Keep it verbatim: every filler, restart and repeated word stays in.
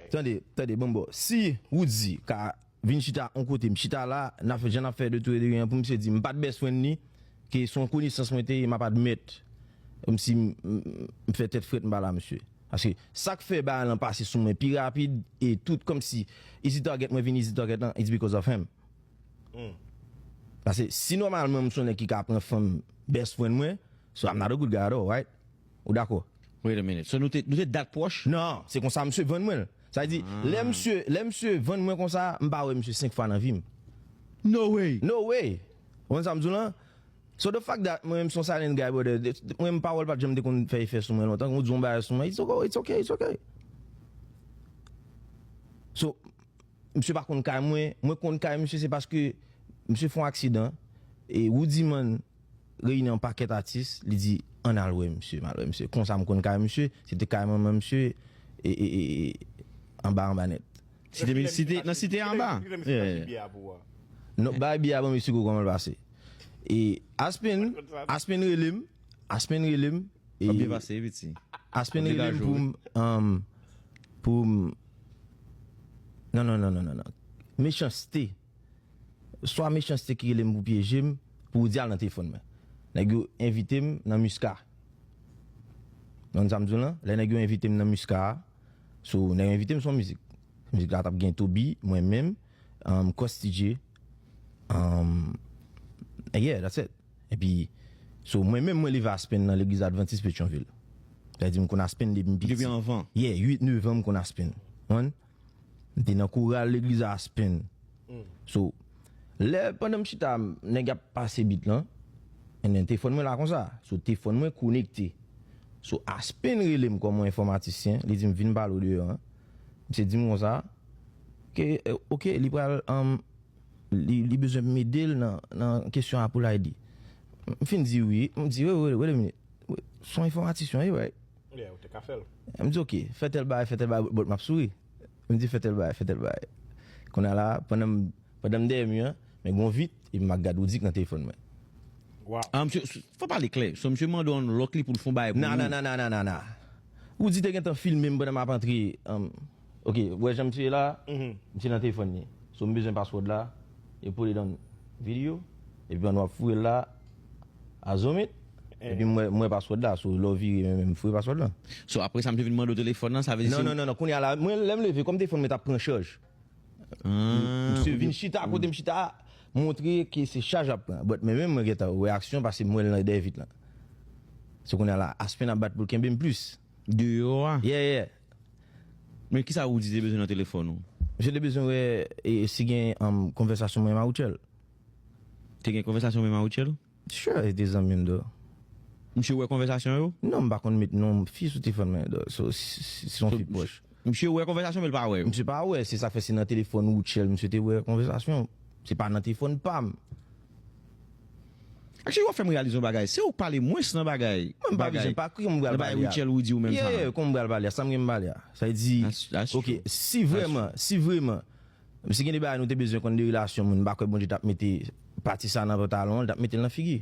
Tande, tande, bon, bon. Si Roody ka vin chita yon kote, m chita la, n ap fè jan n ap fè de tou e de an pou misye di m pa t best friend li, ke se yon konesans mwen te ye, m ap admèt, kòmsi m, m, m fè tèt frèt m pa la misye. Paske sa k fè bagay lan pase sou mwen pi rapid, e tout kòmsi easy target mwen vin easy target lan, it's because of him. Paske si nòmalman m se yon nèg ki ka pran fanm best friend mwen, so I'm not a good guy at all, right? Ou dakò? Wait a minute. So nou te, nou te dat pwòch? Non, se konsa misye vann mwen l. Sa vle di, lè misye, lè misye vann mwen konsa, m pa wè misye senk fwa nan vi m. No way. No way. Ou konn sa m di w lan? So the fact that mwen menm se yon silent guy, brother, mwen menm pawòl pa t janm te konn fè efè sou mwen lontan. Ou di yon bagay sou mwen, it's okay, it's okay, it's okay. So, misye pa konn kay mwen, mwen konn kay misye, se paske misye fè yon aksidan, e Roody Man reyini yon pakèt atis, li di, ann al wè misye, m al wè misye. Konsa m konn kay misye, se te kay manman misye, e, e, e, e, anba, anba nèt. Site, site, nan site anba. Non, bay biyè a ban m eksplike w kòman l pase. E Aspen, Aspen rele m, Aspen rele m, e Ap byen pase, piti. Aspen rele m pou m, um, pou m, non, non, non, non, non, non. Mechanste. Swa Mechanste ki rele m pou pyeje m, pou di al nan telefòn mwen. Nèg yo envite m nan Miska. Ou konn sa m di w lan? Lè nèg yo envite m nan Miska a, so, nèg yo envite m sou yon mizik. Mizik la t ap gen Toby, mwen menm, um, Costy J, um, yeah, that's it. Epi, so, mwen menm, mwen leve Aspen nan legliz Advantis Petyonvil. Sa vle di, m konn Aspen depi m piti. Depi anvan. Yeah, uit, nèf an, m konn Aspen. Konprann? M te nan koral legliz Aspen. So, lè pandan m chita, nèg ap pase bit lan, and then telefòn mwen la konsa. So, telefòn mwen konekte. So, Aspen rele m kòm yon enfòmatisyen, li di m vin pale w deyò an. Misye di m konsa, ke, eh, ok, li pral, um, li, li bezwen m ede l nan, nan kesyon a pou l ede. M fin di wi, m di, wait, wait, wait a minute. Wait, se yon enfòmatisyon, wi, right? Yeah, ou te ka fè l. M di, ok, fè tèl bagay, fè tèl bagay, but m ap souri. M di, fè tèl bagay, fè tèl bagay. Kounye a la, pandan m, pandan m dèyè mi an, men gon vit, epi m ap gad Roody k nan telefòn mwen. Wow. Ah, misye, fò pale klè. So, misye mande yon lòk li pou l fè yon bagay pou Nan, ou. Nan, nan, nan, nan, nan, nan. Roody te gentan filme m pandan m ap antre. Um, ok, wè jan misye ye la, misye nan telefòn li. So, m bezwen password la, e put it on video, epi ann w ap foure l la, a zoom it, epi m wè, m wè password la, so, lè w vire, men, men m foure password la. So, apre sa, misye vin mande w telefòn nan, sa vle di Non, se non, non, non, kounye a la, mwen, lè m leve, kòm telefòn mwen t ap pran chaj, Ah, misye vin chita kote m chita a, montre ke se chaj ap pran. But men menm mwen gentan wè aksyon paske m wè l nan dèyè vit lan. Se kounye a la, Aspen ap bat pou l kenbe m plis. Deyò a. Yeah, yeah. Men kisa Roody te bezwen nan telefòn ou? Misye te bezwen wè e, si gen um, konvèsasyon mwen a Rutshelle. Te gen konvèsasyon menm a Rutshelle? Sure, e te zanmi m do. Misye wè konvèsasyon yo? Non, m pa konn met non fi sou telefòn mwen do. So, si, si, si yon fi pwòch. Misye wè konvèsasyon, men l pa wè yo. Misye pa wè, se sa k fè se nan telefòn Rutshelle misye te wè konvèsasyon. Se pa nan telefòn pa m. Actually, w ap fè m reyalize yon bagay. Se ou k pale mwens nan bagay. Mwen m pa bezwen pa kri, mwen pral Nan bagay pale a. Rutshelle, Roody ou menm sa. Yeah, kòman m pral pale a? Sa m gen m pale a. Sa vle di, That's- that's ok, true. Si vrèman, si vrèman, si gen de bagay nou te bezwen konn de relasyon moun, m pa kwè Bondye t ap mete pati sa nan pantalon, l t ap mete l nan figi.